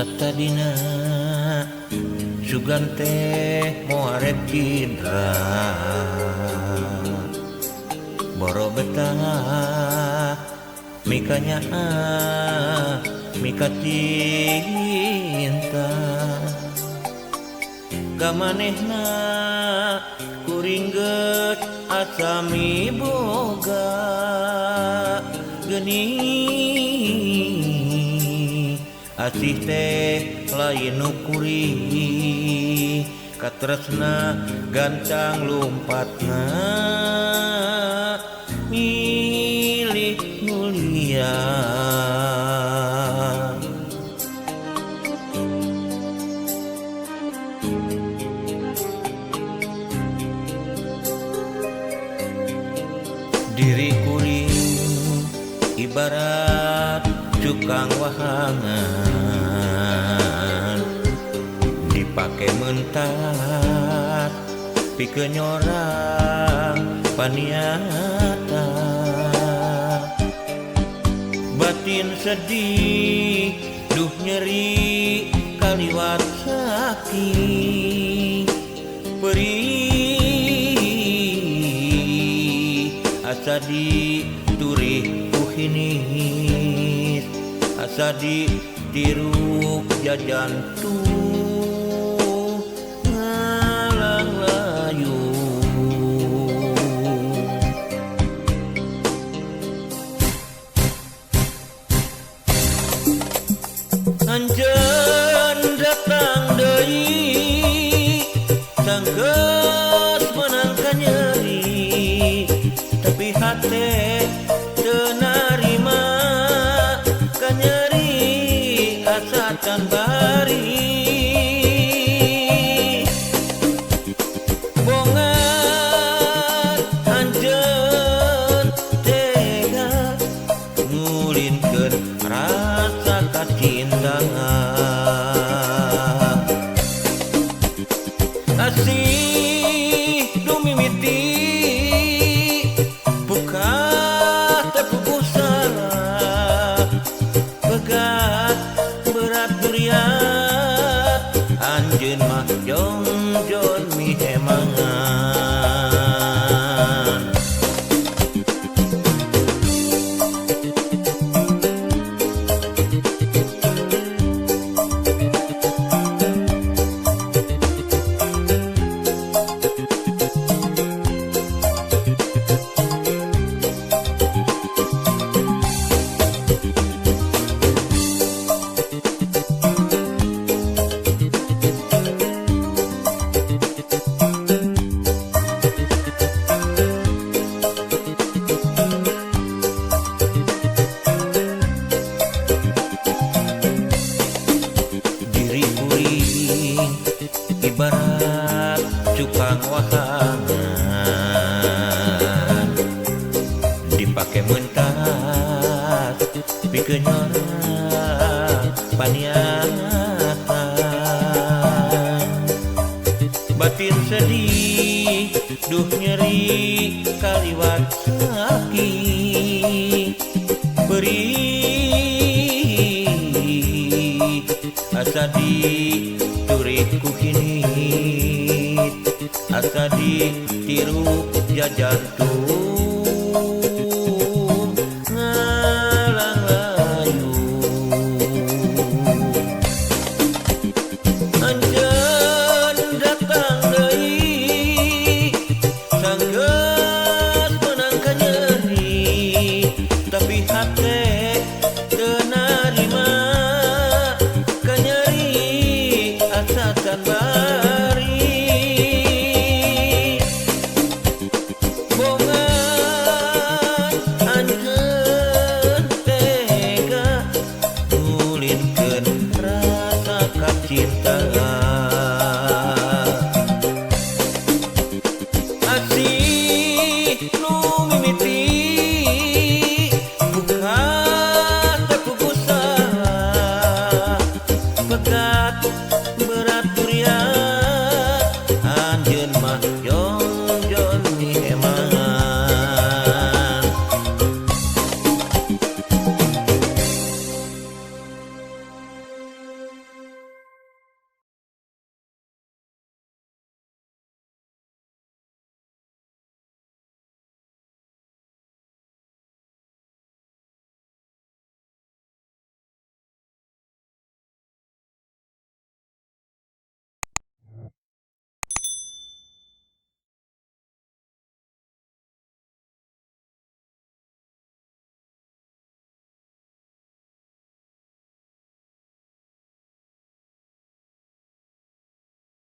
Satadina sugan teh moarek cidra boro betah mikanya mika cinta kamanehna kuring geus asa miboga geuning asih teh lain nu kuring katresna gancang lumpatna milih mulia. Diri kuring ibarat cukang wahangan dipake mentas pikeun nyorang paniata batin sedih duh nyeri kaliwat sakit perih asa diturih ku hinis asa ditiruk jajantung ngalang layu. Anjeun datang deui sanggeus meunang ka nyeri tapi hate teu narima ka nyeri asa can bari bongan anjeun tega ngulinkeun rasa kacinta asih nu mimiti buka tepuguh salah pegat berat duriat anjeun mah jongjon mihemangan. Diri kuring ibarat cukang wahangan dipake mentas pikeun nyorang paniatan batin sedih duh nyeri kaliwat sakit perih asa diturih ku hinit asa ditiru jajantung ngalang layu. Anjeun datang deui sanggeus meunang ka nyeri tapi hate teu narima ka nyeri asa can bari bongan anjeun tega ngulinkeun rasa kacinta asih nu mimiti buka tepuguh salah pegat